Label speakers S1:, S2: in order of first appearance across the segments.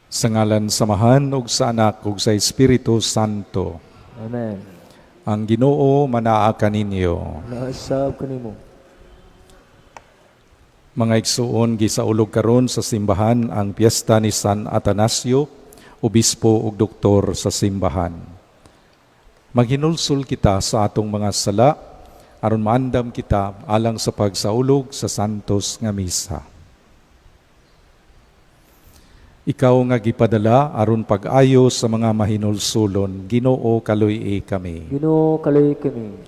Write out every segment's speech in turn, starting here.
S1: Sa ngalan sa Amahan ug sa Anak ug sa Espiritu Santo.
S2: Amen.
S1: Ang Ginoo manaa kaninyo.
S2: Naa sab kanimo.
S1: Mga igsuon, gisaulog karon sa simbahan ang piyesta ni San Atanasio, obispo ug doktor sa simbahan. Maghinulsol kita sa atong mga sala aron maandam kita alang sa pagsaulog sa santos nga misa. Ikaw nga gipadala aron pag-ayo sa mga mahinulsulon, Ginoo, kaluy-i kami.
S2: Ginoo, kaluy-i kami.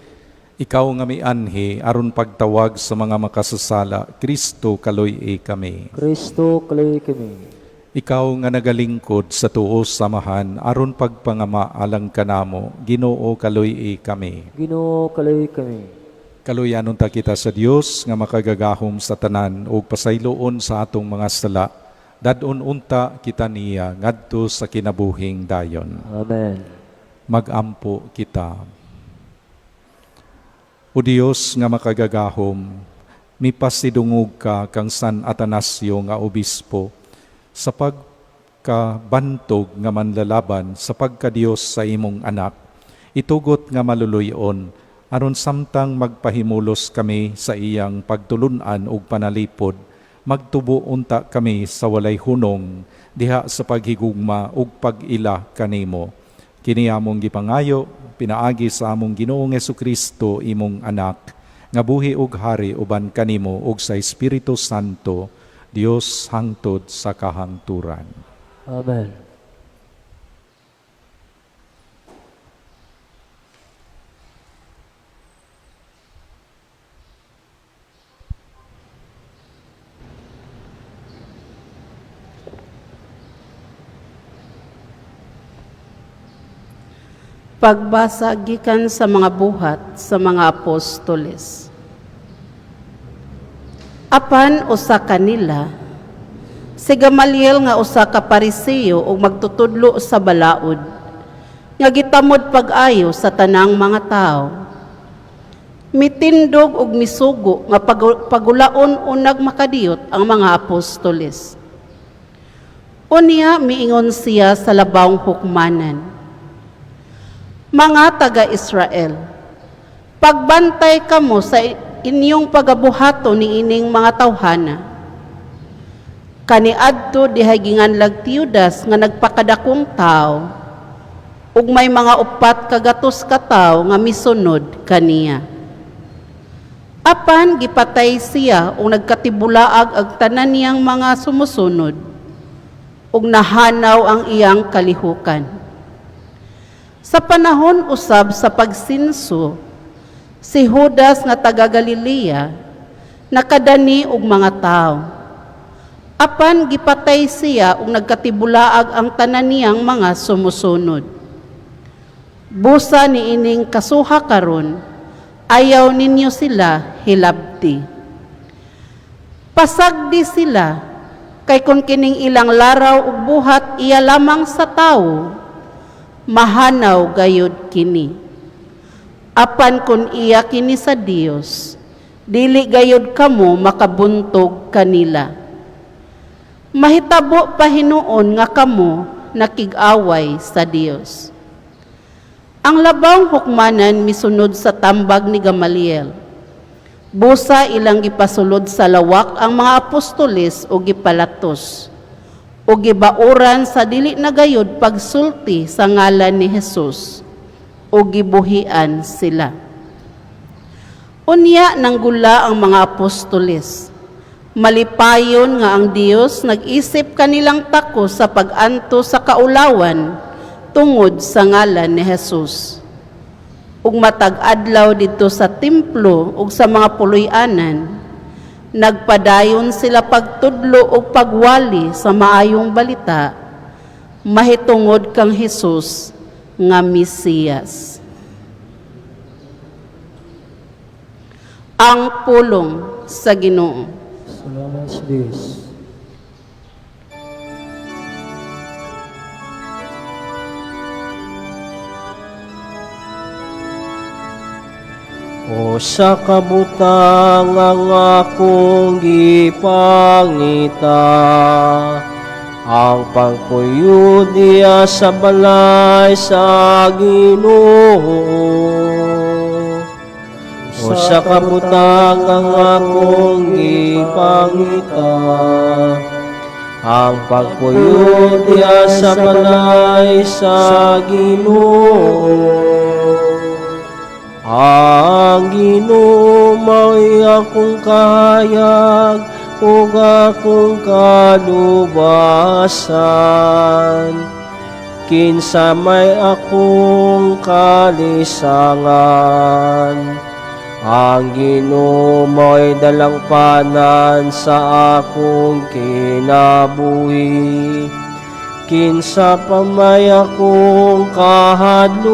S1: Ikaw nga mianhi aron pagtawag sa mga makasasala, Kristo, kaluy-i kami.
S2: Kristo, kaluy-i kami.
S1: Ikaw nga nagalingkod sa tuo sa Amahan aron pagpangama alang kanamo, Ginoo, kaluy-i kami.
S2: Ginoo, kaluy-i kami.
S1: Kaluyan unta kita sa Dios nga makagagahom sa tanan ug pasayloon sa atong mga sala. Dad-on unta kita niya ngadto sa kinabuhing dayon.
S2: Amen.
S1: Magampo kita. O Dios nga makagagahom, mipasidungog ka kang San Atanasio nga obispo sa pagkabantog nga manlalaban sa pagkadiyos sa imong anak, itugot nga maluluyon aron samtang magpahimulos kami sa iyang pagtulun-an ug panalipod, magtubo unta kami sa walay hunong diha sa paghigugma ug pag-ila kanimo. Kini among gipangayo pinaagi sa among Ginoong Hesukristo, imong anak, nga buhi ug hari uban kanimo ug sa Espiritu Santo, Dios hangtod sa kahangturan.
S2: Amen.
S3: Pagbasa gikan sa mga Buhat sa mga Apostoles. Apan usa kanila, si Gamaliel nga usa ka Pariseo ug magtutudlo sa balaod, nga gitamod pag-ayo sa tanang mga tawo, mitindog og misugo nga pagulaon unag makadiyot ang mga apostoles. Unya miingon siya sa labawng hukmanan, "Mga taga-Israel, pagbantay kamo sa inyong pagabuhato ni ining mga tawhana. Kaniadto dihay ginganlag Teudas nga nagpakadakong tawo, ug may mga 400 ka tawo nga misunod kaniya. Apan gipatay siya ug nagkatibulaag ang tanan niyang mga sumusunod, ug nahanaw ang iyang kalihukan. Sa panahon usab sa pagsinso, si Judas nga taga Galilea nakadani og mga tawo. Apan gipatay siya ug nagkatibulaag ang tanan niyang mga sumusunod. Busa niining kasuha karon, ayaw ninyo sila hilabti. Pasagdi sila, kay kung kining ilang laraw ug buhat iya lamang sa tawo, mahanaw gayud kini. Apan kun iya kini sa Dios, dili gayud kamo makabuntog kanila. Mahitabo pa hinuon nga kamo nakig-away sa Dios." Ang labawng hukmanan misunod sa tambag ni Gamaliel. Busa ilang gipasulod sa lawak ang mga apostoles o gipalatos, o gibauran sa dili na gayud pagsulti sa ngalan ni Jesus, o gibuhian sila. Unya nanggula ang mga apostoles. Malipayon nga ang Dios nag-isip kanilang tako sa pag-anto sa kaulawan tungod sa ngalan ni Jesus. Ug matag adlaw didto sa templo ug sa mga puloy-anan, nagpadayon sila pagtudlo ug pagwali sa maayong balita mahitungod kang Hesus nga Mesiyas. Ang pulong sa Ginoo.
S2: Salamat sa Dios. O sa kabutang ang akong gipangita,
S4: Ang pagpuyo diha sa balay sa Ginoo. Usa ka butang ang akong gipangita, ang pagpuyo diha sa balay sa Ginoo. Ang Ginoo mao'y akong kahayag ug akong kalubasan. Kinsa may akong kalisangan? Ang Ginoo mao'y dalangpanan sa akong kinabuhi. Kinsa pa may akong kahadlukan?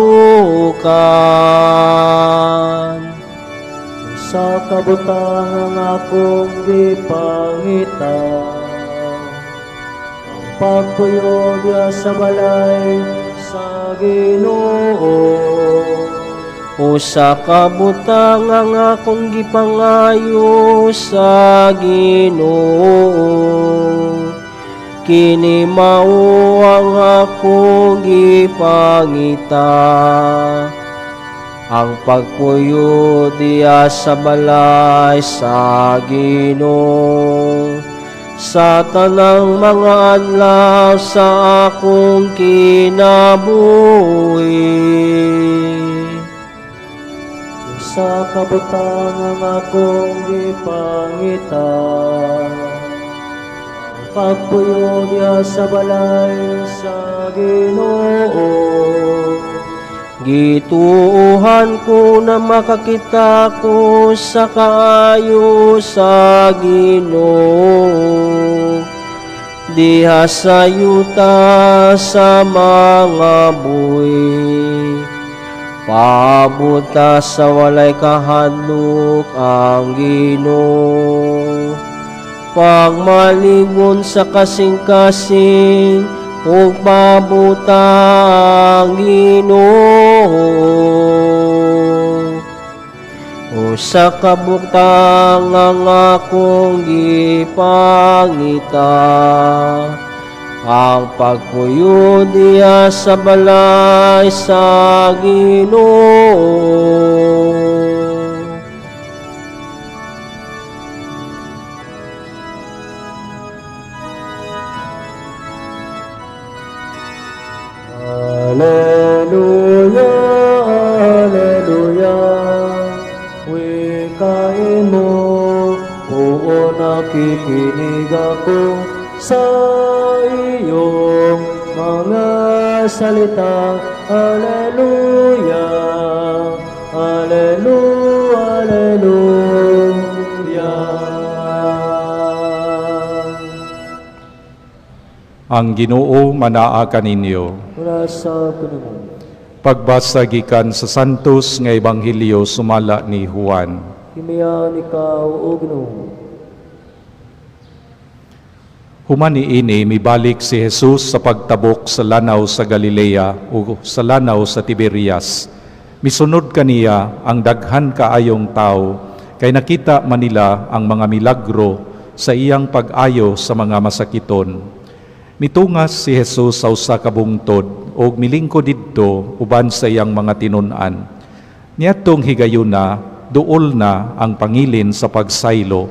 S2: Usa ka butang ang akong gipangita, ang pagpuyo diha sa balay sa Ginoo.
S4: Usa ka butang ang akong gipangayo sa Ginoo. Kini mao ang akong gipangita, ang pagpuyo diha sa balay sa Ginoo sa tanang mga adlaw sa akong kinabuhi.
S2: Usa ka butang ang akong gipangita, ang pagpuyo diha sa balay sa Ginoo.
S4: Gituohan ko na makakita ko sa kaayo sa Ginoo diha sa yuta sa mga buhi. Paabuta sa walay kahadlok ang Ginoo. Pagmaligon sa kasing-kasing ug pabuta ang Ginoo. Usa ka butang ang akong gipangita, ang pagpuyo diha sa balay sa Ginoo.
S2: Alleluia, Alleluia, wikain mo, oo, nakikinig ako sa iyong mga salita. Alleluia, Alleluia, Alleluia.
S1: Ang Ginoo manaa kaninyo.
S2: Mula sa kanimo.
S1: Pagbasa gikan sa Santos nga Ebanghelyo sumala ni Juan.
S2: Himayan ikaw, O Ginoo.
S1: Human niini, mibalik si Jesus sa pagtabok sa lanaw sa Galilea o sa lanaw sa Tiberias. Misunod kaniya ang daghan kaayong tao kay nakita man nila ang mga milagro sa iyang pag-ayo sa mga masakiton. Mitungas si Jesus sa usa ka bungtod ug milingkod didto uban sa iyang mga tinun-an. Niadtong higayuna, duol na ang pangilin sa pagsaylo.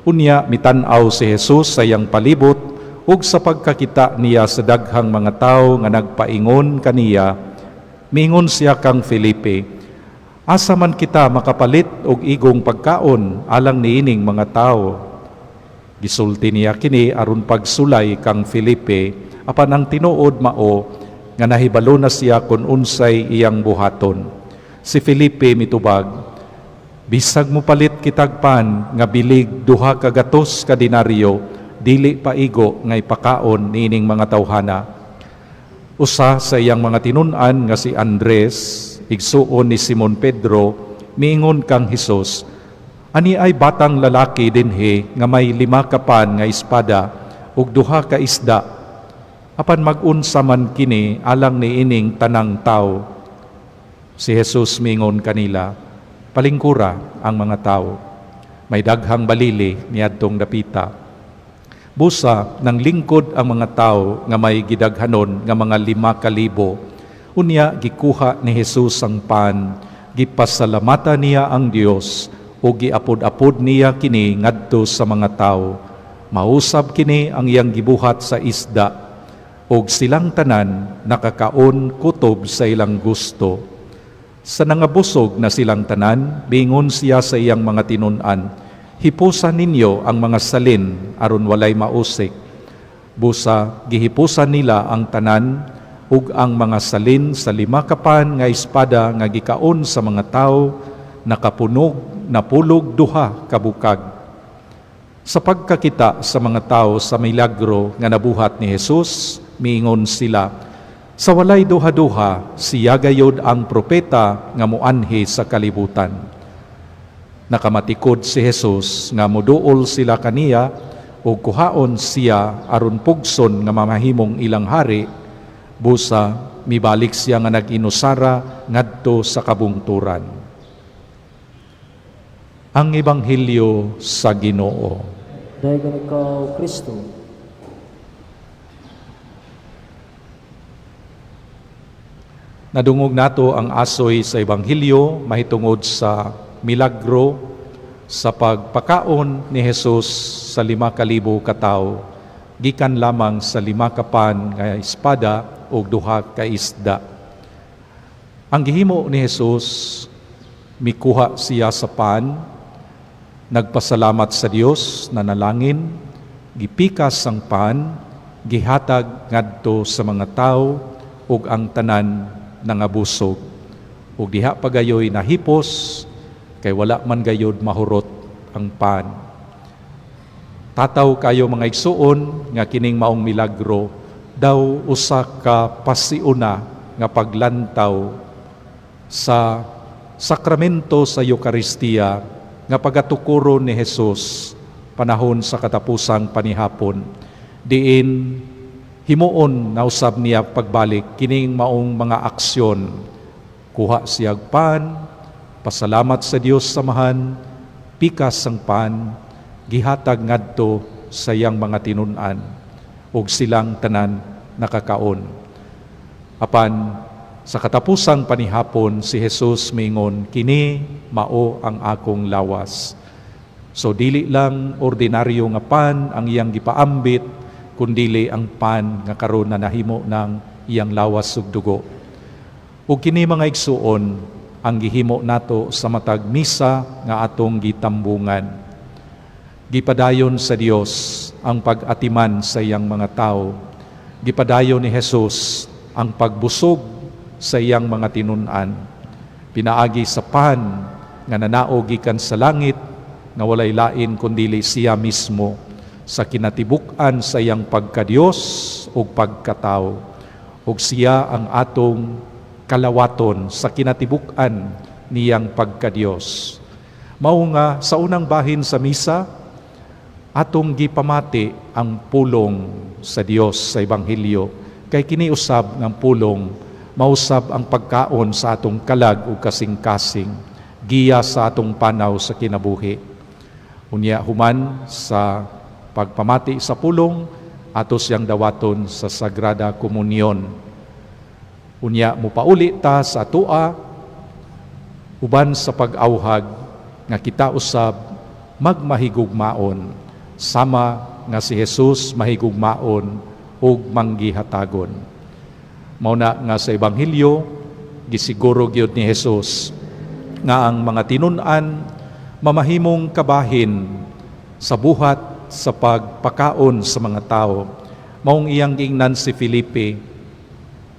S1: Unya mitan-aw si Jesus sa iyang palibot ug sa pagkakita niya sa daghang mga tawo nga nagpaingon kaniya, miingon siya kang Felipe, "Asa man kita makapalit og igong pagkaon alang niining mga tawo?" Gisulti niya kini aron pagsulay kang Felipe, apan ang tinuod mao nga nahibalo na siya kon unsay iyang buhaton. Si Felipe mitubag, "Bisag mo palit kitag pan nga bilig 200 ka denaryo, dili pa igo nga ipakaon niining mga tawhana." Usa sa iyang mga tinun-an nga si Andres, igsuon ni Simon Pedro, miingon kang Hesus, "Aniay batang lalaki dinhi nga may 5 ka pan nga espada ug 2 ka isda. Apan mag-unsa man kini alang niining tanang tawo?" Si Jesus miingon kanila, "Palingkura ang mga tawo." May daghang balili niadtong dapita. Busa nanglingkod ang mga tawo nga may gidaghanon nga mga 5,000. Unya gikuha ni Jesus ang pan, gipasalamatan niya ang Dios ug giapod-apod niya kini ngadto sa mga tawo. Mausab kini ang iyang gibuhat sa isda, ug silang tanan nakakaon kutob sa ilang gusto. Sa nangabusog na silang tanan, miingon siya sa iyang mga tinun-an, "Hipusa ninyo ang mga salin aron walay mausik." Busa gihipusan nila ang tanan, ug ang mga salin sa 5 ka pan nga espada nga gikaon sa mga tawo nakapunog napulog 2 ka bukag. Sa pagkakita sa mga tawo sa milagro nga nabuhat ni Jesus, miingon sila, "Sa walay duha-duha, siya gayod ang propeta nga muanhi sa kalibutan." Nakamatikod si Jesus nga muduol sila kaniya ug kuhaon siya aron pugson nga mamahimong ilang hari, busa mibalik siya nga nag-inusara ngadto sa kabungturan. Ang Ebanghelyo sa Ginoo.
S2: Dayon ikaw, Kristo.
S1: Nadungog nato ang asoy sa Ebanghelyo mahitungod sa milagro sa pagpakaon ni Jesus sa 5,000 ka tawo, gikan lamang sa 5 ka pan nga espada ug 2 ka isda. Ang gihimo ni Jesus, mikuha siya sa pan, nagpasalamat sa Dios, nanalangin, gipikas ang pan, gihatag ngadto sa mga tawo ug ang tanan nangabusog. Ug diha pa gayoy nahipos, kay wala man gayod mahurot ang pan. Tataw kayo, mga igsuon, nga kining maong milagro daw usa ka pasiuna nga paglantaw sa sakramento sa Eukaristiya nga pagatukuro ni Jesus panahon sa katapusang panihapon. Diin himuon na usab niya pagbalik kining maong mga aksyon. Kuha siyag pan, pasalamat sa Dios samahan, pikas ang pan, gihatag ngadto sa iyang mga tinun-an, ug silang tanan nakakaon. Apan sa katapusang panihapon si Jesus mingon, "Kini mao ang akong lawas." So dili lang ordinaryo nga pan ang iyang gipaambit, kundili ang pan nga karon na nahimo ng iyang lawas ug dugo. Ug kini, mga igsuon, ang gihimo nato sa matag misa nga atong gitambungan. Gipadayon sa Dios ang pag-atiman sa iyang mga tao. Gipadayon ni Jesus ang pagbusog sa iyang mga tinun-an. Pinaagi sa pan nga nanaog gikan sa langit nga walay lain kundili siya mismo sa kinatibuk-an sa iyang pagkadiyos ug pagkatao. Ug siya ang atong kalawaton sa kinatibuk-an niyang pagkadiyos. Mao nga sa unang bahin sa misa, atong gipamati ang pulong sa Dios sa Ebanghelyo. Kay kini usab ng pulong, mausab ang pagkaon sa atong kalag ug kasing-kasing, giya sa atong panaw sa kinabuhi. Unya human sa pagpamati sa pulong, ato siyang dawaton sa Sagrada Komunyon. Unya mupauli ta sa atua uban sa pag-awhag nga kita usab magmahigugmaon sama nga si Jesus mahigugmaon ug manggihatagon. Mao na nga sa Ebanghelyo gisiguro gyud ni Jesus nga ang mga tinun-an mamahimong kabahin sa buhat sa pagpakaon sa mga tao. Maong iyang giingnan si Felipe,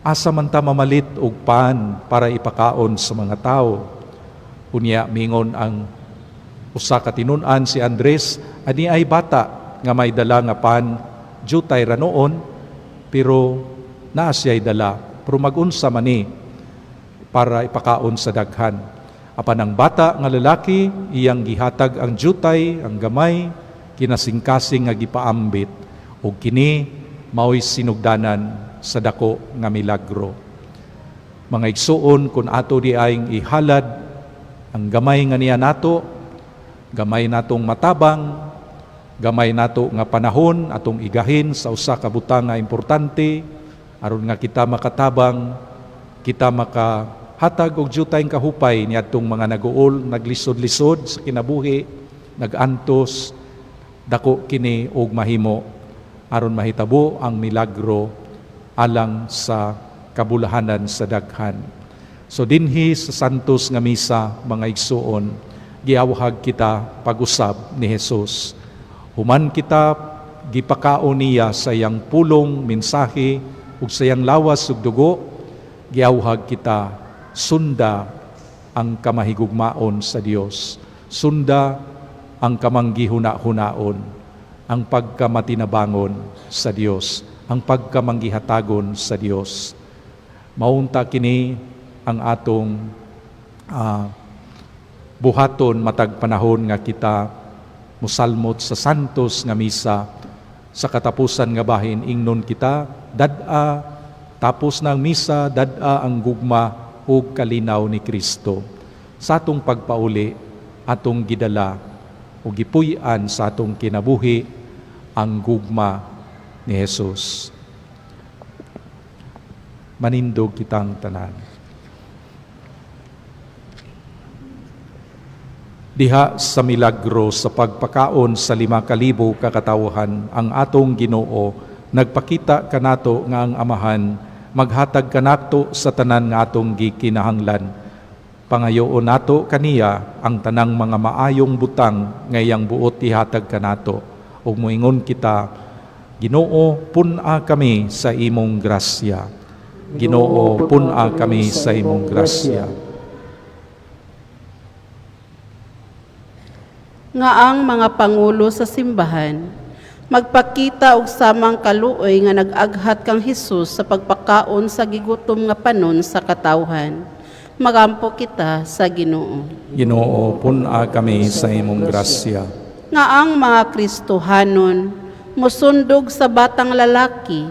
S1: "Asa man ta mamalit og pan para ipakaon sa mga tao?" Unya mingon ang usa ka tinun-an, si Andres, "Ani ay bata nga may dala nga pan, jutay ra noon, pero naa siya'y dala, pero magunsa man ni para ipakaon sa daghan?" Apan ang bata nga lalaki, iyang gihatag ang jutay, ang gamay, kinasingkasing nga gipaambit, ug kini mao'y sinugdanan sa dako nga milagro. Mga igsuon, kung ato di ayng ihalad ang gamay nga niya nato, gamay natong matabang, Gamay nato nga panahon atong igahin sa usa ka butang nga importante aron nga kita makatabang, kita makahatag og diyutay kahupay niadtong mga naguol, naglisod-lisod sa kinabuhi, nagantos. Dako kini og mahimo aron mahitabo ang milagro alang sa kabulahanan sa daghan. So dinhi sa Santos nga Misa, mga igsuon, giawhag kita pag-usab ni Jesus. Human kita gipakaon niya sa iyang pulong, mensahe ug sa iyang lawas ug dugo, giawhag kita sunda ang kamahigugmaon sa Dios. Sunda ang kamanggihuna-hunaon, ang pagkamatinabangon sa Dios, ang pagkamanggihatagon sa Dios. Maunta kini ang atong buhaton matag panahon nga kita musalmot sa Santos nga Misa. Sa katapusan nga bahin, ingnon kita, dad-a, tapos ng misa, dad-a ang gugma ug kalinaw ni Kristo. Sa atong pagpauli, atong gidala o gipuy-an sa atong kinabuhi ang gugma ni Jesus. Manindog kitang tanan. Diha sa milagro sa pagpakaon sa 5,000 ka katawhan, ang atong Ginoo nagpakita kanato nga ang Amahan maghatag kanato sa tanan nga atong gikinahanglan. Pangayoon nato kaniya ang tanang mga maayong butang nga iyang buot ihatag kanato ug moingon kita, Ginoo, pun-a kami sa imong grasya. Ginoo, pun-a kami sa imong grasya.
S3: Nga ang mga pangulo sa simbahan magpakita og samang kaluoy nga nag-aghat kang Hesus sa pagpakaon sa gigutom nga panon sa katawhan. Magampo kita sa Ginoo.
S1: Ginoo, pun-a kami sa imong grasya.
S3: Nga ang mga Kristohanon musundog sa batang lalaki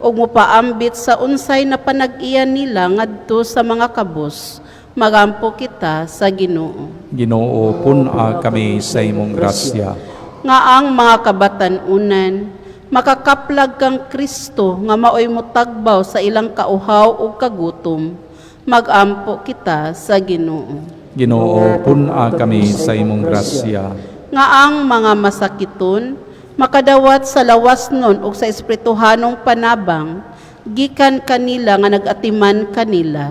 S3: ug mopaambit sa unsay na panag-iya nila ngadto sa mga kabus. Magampo kita sa Ginoo.
S1: Ginoo, pun-a kami sa imong grasya.
S3: Nga ang mga kabatan-unan makakaplag kang Kristo nga maoy motagbaw sa ilang kauhaw ug kagutom. Magampo kita sa Ginoo.
S1: Ginoo, pun-a kami sa imong grasya.
S3: Nga ang mga masakiton makadawat sa lawas nun ug sa espirituhanong panabang gikan kanila nga nag-atiman kanila.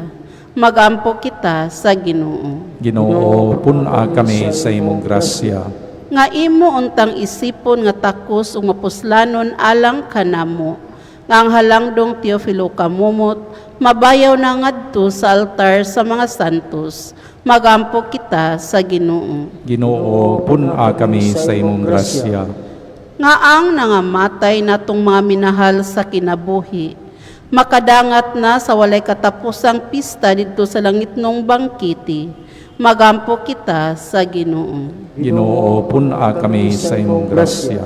S3: Magampo kita sa Ginoo.
S1: Ginoo, pun-a kami sa imong grasya.
S3: Nga imo untang isipon nga takos ug mapuslanon alang kanamo nga ang halangdong Teofilo Camomot mabayaw na ngadto sa altar sa mga santos. Magampo kita sa Ginoo.
S1: Ginoo, pun-a kami sa imong grasya.
S3: Nga ang nangamatay natong mga minahal sa kinabuhi makadangat na sa walay katapusang pista didto sa langitnong bangkiti. Magampo kita sa Ginoo.
S1: Ginoo, pun-a kami sa imong grasya.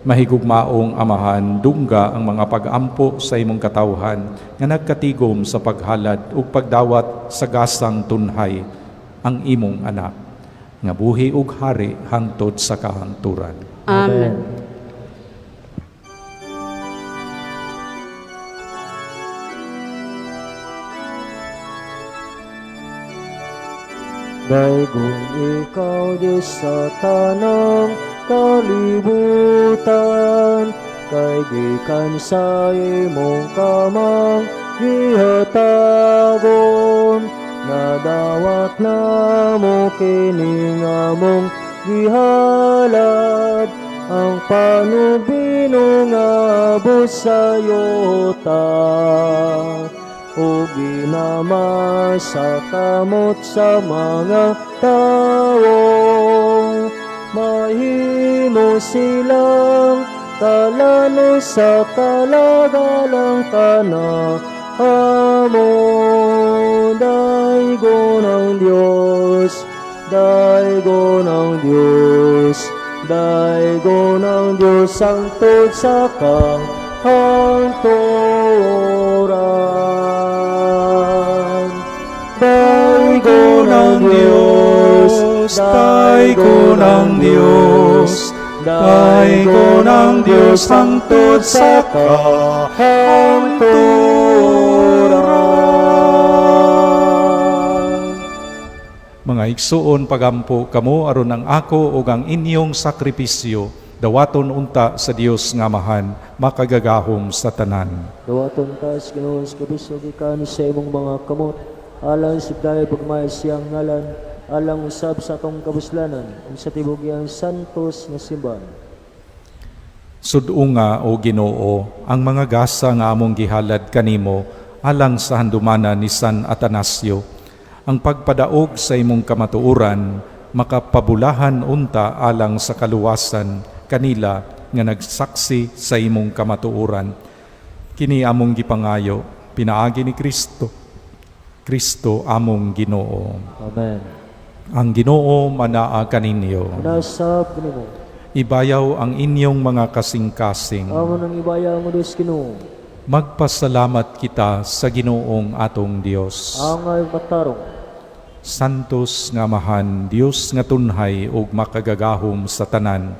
S1: Mahigugmaong Amahan, dungga ang mga pag-ampo sa imong katawhan nga nagkatigom sa paghalad ug pagdawat sa gasang tunhay ang imong anak nga buhi ug hari hangtod sa kahangturan.
S3: Amen.
S4: Daygon ikaw, Diyos, sa tanang kalibutan, kay gikan sa imong kamang gihatagon, nadawat namo kini nga among gihalad, ang panubino nga abot sa yuta o ginama sa kamot sa mga tao. Mahimo silang kalano sa kalagalang kana amo. Daygon ang Diyos, daygon ang Diyos, daygon ang Diyos sangtod sa kahangturan. Daygon ang Diyos,
S1: Daygon ang Diyos, Daygon ang Dios hangtod sa kahangturan. Mga igsuon, pagampo kamo aron ang ako ug ang inyong sakripisyo dawaton unta sa Dios nga Amahan, makagagahom sa tanan.
S4: Dawaton ta sa Ginoo sakripisyo gikan sa imong mga kamot, alang sa dayeg pagmay siyang ngalan, alang usab sa atong kabuslanan ug sa tibuok iyang santos nga simbahan.
S1: Sud-unga, o Ginoo, ang mga gasa nga among gihalad kanimo alang sa handumanan ni San Atanasio. Ang pagpadaog sa imong kamatuoran makapabulahan unta alang sa kaluwasan kanila nga nagsaksi sa imong kamatuoran. Kini among gipangayo pinaagi ni Kristo. Kristo among Ginoo.
S4: Amen.
S1: Ang Ginoo manaa kaninyo.
S4: Manaa sab kanimo.
S1: Ibayaw ang inyong mga kasing-kasing.
S4: Amo nang ibayaw ang Diyos Ginoo.
S1: Magpasalamat kita sa Ginoong atong Dios.
S4: Angay matarong.
S1: Santos nga Amahan, Dios nga tunhay ug makagagahom sa tanan,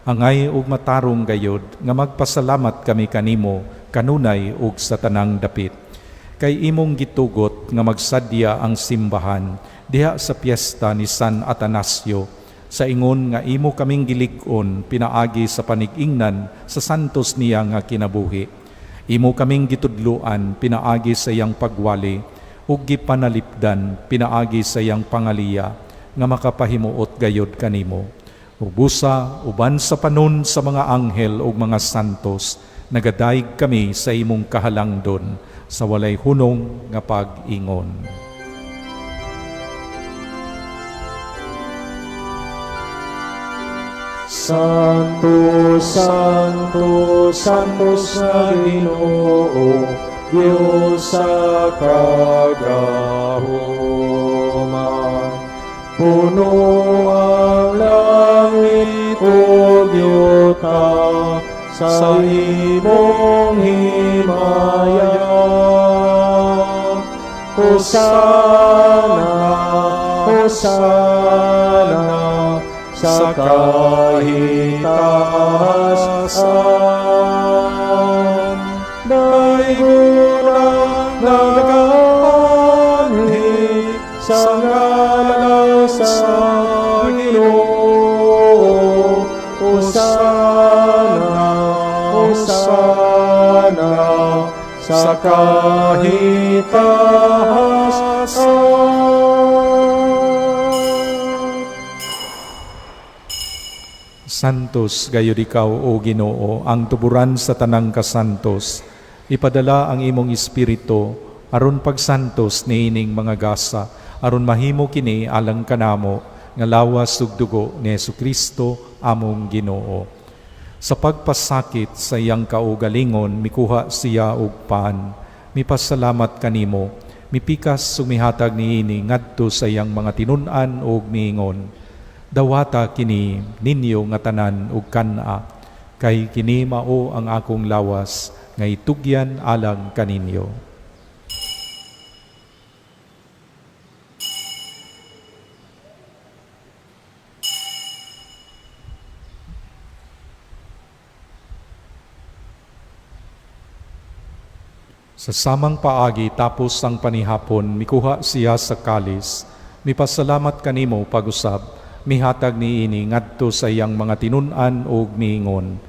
S1: angay ug matarong gayod nga magpasalamat kami kanimo kanunay ug sa tanang dapit. Kay imong gitugot nga magsadya ang simbahan diha sa piyesta ni San Atanasio, sa ingon nga imo kaming gilig-on pinaagi sa panig-ingnan sa santos niya nga kinabuhi. Imo kaming gitudloan pinaagi sa iyang pagwali ug gipanalipdan pinaagi sa iyang pangaliya nga makapahimuot gayod kanimo. Ug busa uban sa panon sa mga anghel ug mga santos, nagadayeg kami sa imong kahalangdon sa walay hunong nga pag-ingon.
S4: Santo, Santo, Santos na Ginoo, Diyos sa kagahuman. Puno ang langit ug yuta sa imong himaya. Hosana, Hosana, sa kahitaas-an. Daygon ang nagaanhi sa ngalan sa Ginoo. Hosana, Hosana, sa kahitaas-an.
S1: Santos gayud ikaw, o Ginoo, ang tuburan sa tanang kasantos. Ipadala ang imong espiritu aron pagsantos niining mga gasa, aron mahimo kini alang kanamo nga lawas ug dugo ni Hesukristo among Ginoo. Sa pagpasakit sa iyang kaugalingon, mikuha siya og pan. Mipasalamat kanimo, mipikas ug mihatag niini ngadto sa iyang mga tinun-an ug miingon: "Dawata kini ninyo nga tanan ug kan-a, kay kini mao ang akong lawas nga itugyan alang kaninyo." Sa samang paagi tapos ang panihapon, mikuha siya sa kalis, mipasalamat kanimo pag-usab, mihatag niini ngadto sa iyang mga tinun-an ug miingon: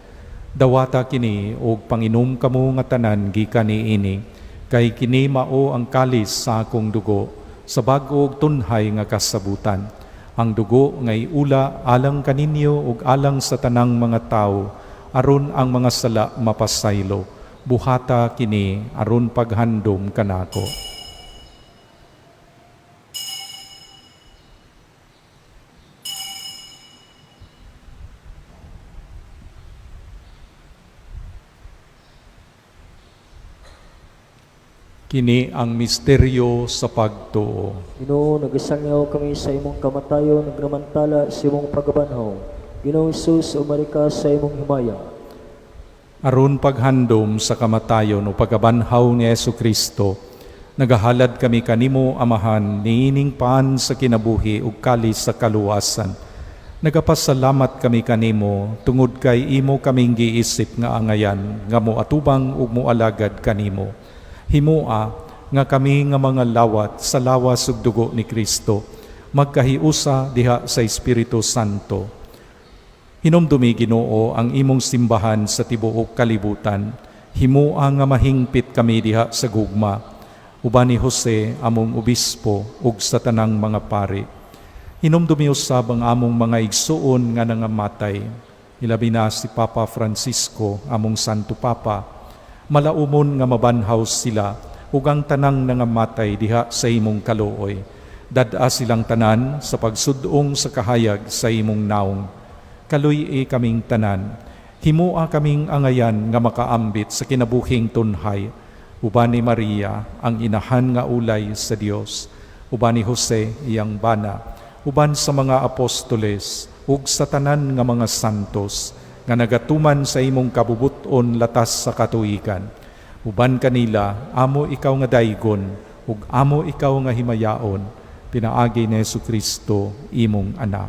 S1: "Dawata kini ug panginom kamo nga tanan gikan niini, kay kini mao ang kalis sa akong dugo, sa bag-o ug tunhay nga kasabutan. Ang dugo nga iula alang kaninyo ug alang sa tanang mga tawo, aron ang mga sala mapasaylo. Buhata kini aron paghandom kanako." Kini ang misteryo sa pagtuo.
S4: Ginoo, nagasangyaw kami sa imong kamatayon, nagramantala sa imong pagkabanhaw. Ginoong Hesus, umari ka sa imong himaya.
S1: Aron paghandom sa kamatayon o pagkabanhaw ni Hesukristo, nagahalad kami kanimo, Amahan, niining paan sa kinabuhi ug kalis sa kaluwasan. Nagapasalamat kami kanimo tungod kay imo kaming giisip nga angayan nga moatubang ug moalagad kanimo. Himoa nga kami nga mga lawat sa lawas ug dugo ni Kristo magkahiusa diha sa Espiritu Santo. Hinumdumi, Ginoo, ang imong simbahan sa tibuok kalibutan. Himoa nga mahingpit kami diha sa gugma uban ni Jose among obispo ug sa tanang mga pari. Hinumdumi usab ang among mga igsuon nga nangamatay, ilabi na si Papa Francisco, among Santo Papa. Malaumon nga mabanhaw sila ug ang tanang nangamatay diha sa imong kaluoy. Dad-a silang tanan sa pagsud-ong sa kahayag sa imong naong. Kaluy-i kaming tanan. Himoa kaming angayan nga makaambit sa kinabuhing tunhay uban ni Maria, ang inahan nga ulay sa Dios, uban ni Jose, iyang bana, uban sa mga apostoles ug sa tanan nga mga santos nga nagatuman sa imong kabubut-on latas sa katuigan. Uban kanila, amo ikaw nga daygon ug amo ikaw nga himayaon, pinaagi ni Kristo imong anak.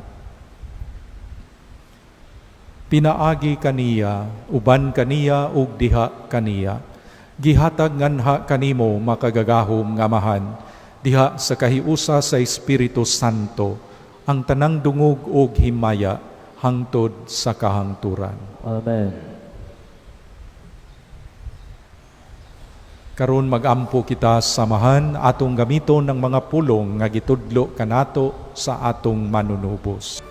S1: Pinaagi kaniya, uban kaniya ug diha kaniya, gihatag nganha kanimo, makagagahom nga Amahan, diha sa kahiusa sa Espiritu Santo, ang tanang dungog ug himaya hangtod sa kahangturan.
S4: Amen.
S1: Karon magampo kita samahan, atong gamiton ng mga pulong nga gitudlo kanato sa atong manunubos.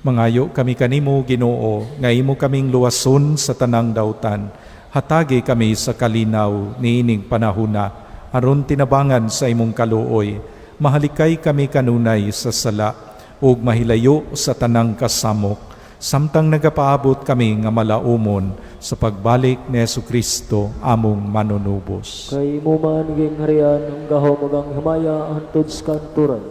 S1: Mangayo kami kanimo, Ginoo, nga imo kaming luwason sa tanang dautan. Hatagi kami sa kalinaw niining panahuna aron tinabangan sa imong kaluoy. Mahalikay kami kanunay sa sala ug mahilayo sa tanang kasamok samtang nagapaabot kami nga malaumon sa pagbalik ni Kristo among manunubos.
S4: Kay imo man gingharian ang gahom ug ang himaya hangtod sa kahangturan.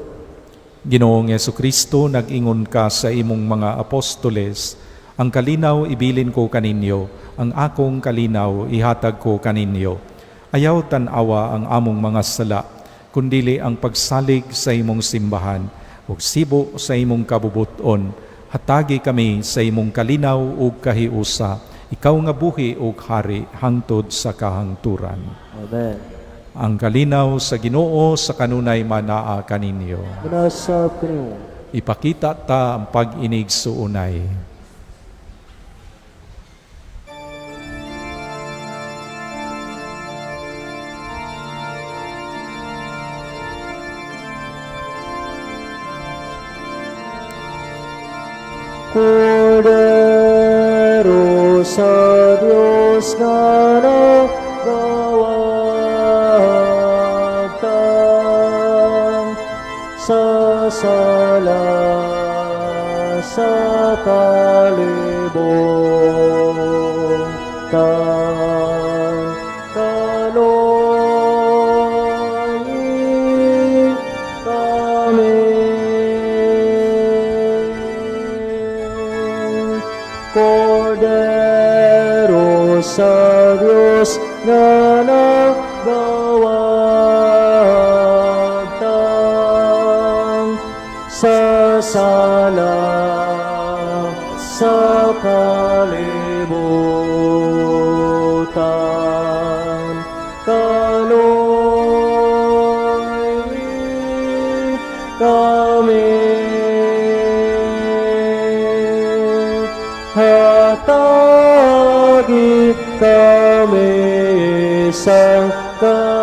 S1: Ginoong Kristo, nag-ingon ka sa imong mga apostoles, "Ang kalinaw ibilin ko kaninyo, ang akong kalinaw ihatag ko kaninyo." Ayaw tan-awa ang among mga sala, kundili ang pagsalig sa imong simbahan, ug sibo sa imong kabubuton. Hatagi kami sa imong kalinaw ug kahiusa, ikaw nga buhi ug hari hangtod sa kahangturan.
S4: Amen.
S1: Ang kalinaw sa Ginoo sa kanunay manaa kaninyo.
S4: Manaa sab kanimo.
S1: Ipakita ta ang pag-inigsuonay.
S4: Kordero sa Dios nga nagawagtang sa sala sa kalibutan, kaluy-i kami. Kordero sa Dios nga nagawagtang sa sala sa kalibutan, kaluy-i kami. Hatagi kami sang kalinaw.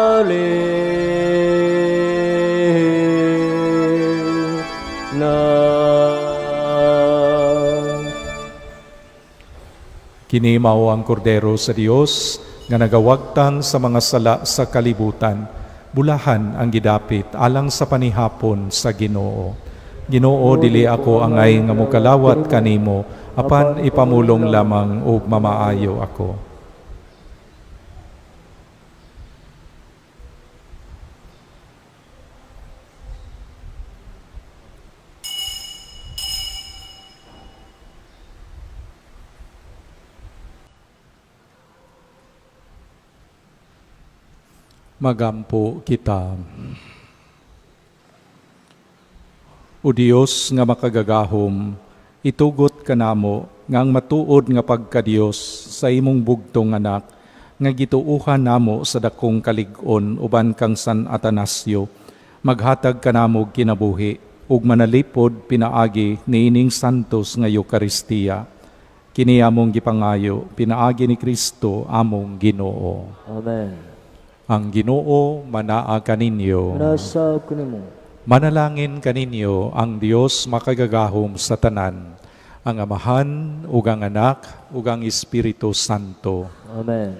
S1: Kini mao ang kordero sa Dios nga nagawagtang sa mga sala sa kalibutan. Bulahan ang gidapit alang sa panihapon sa Ginoo. Ginoo, dili ako angay nga mokalawat kanimo, apan ipamulong lamang ug mamaayo ako. Magampo kita. O Dios nga makagagahom, Itugot kanamo nga ang matuod nga pagkadiyos sa imong bugtong Anak nga gituuhan namo sa dakong kalig-on uban kang San Atanasio maghatag kanamo og kinabuhi ug manalipod pinaagi niining santos nga Eukaristiya. Kini among gipangayo pinaagi ni Kristo among Ginoo.
S4: Amen.
S1: Ang Ginoo manaa kaninyo.
S4: Nasa kanimo.
S1: Manalangin kaninyo ang Dios makagagahom sa tanan, ang Amahan ug ang Anak ug ang Espiritu Santo.
S4: Amen.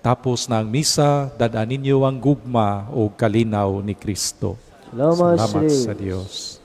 S1: Tapos na ang misa, dad-a ninyo ang gugma ug kalinaw ni Kristo.
S4: Salamat,
S1: Salamat
S4: sa
S1: sa Dios.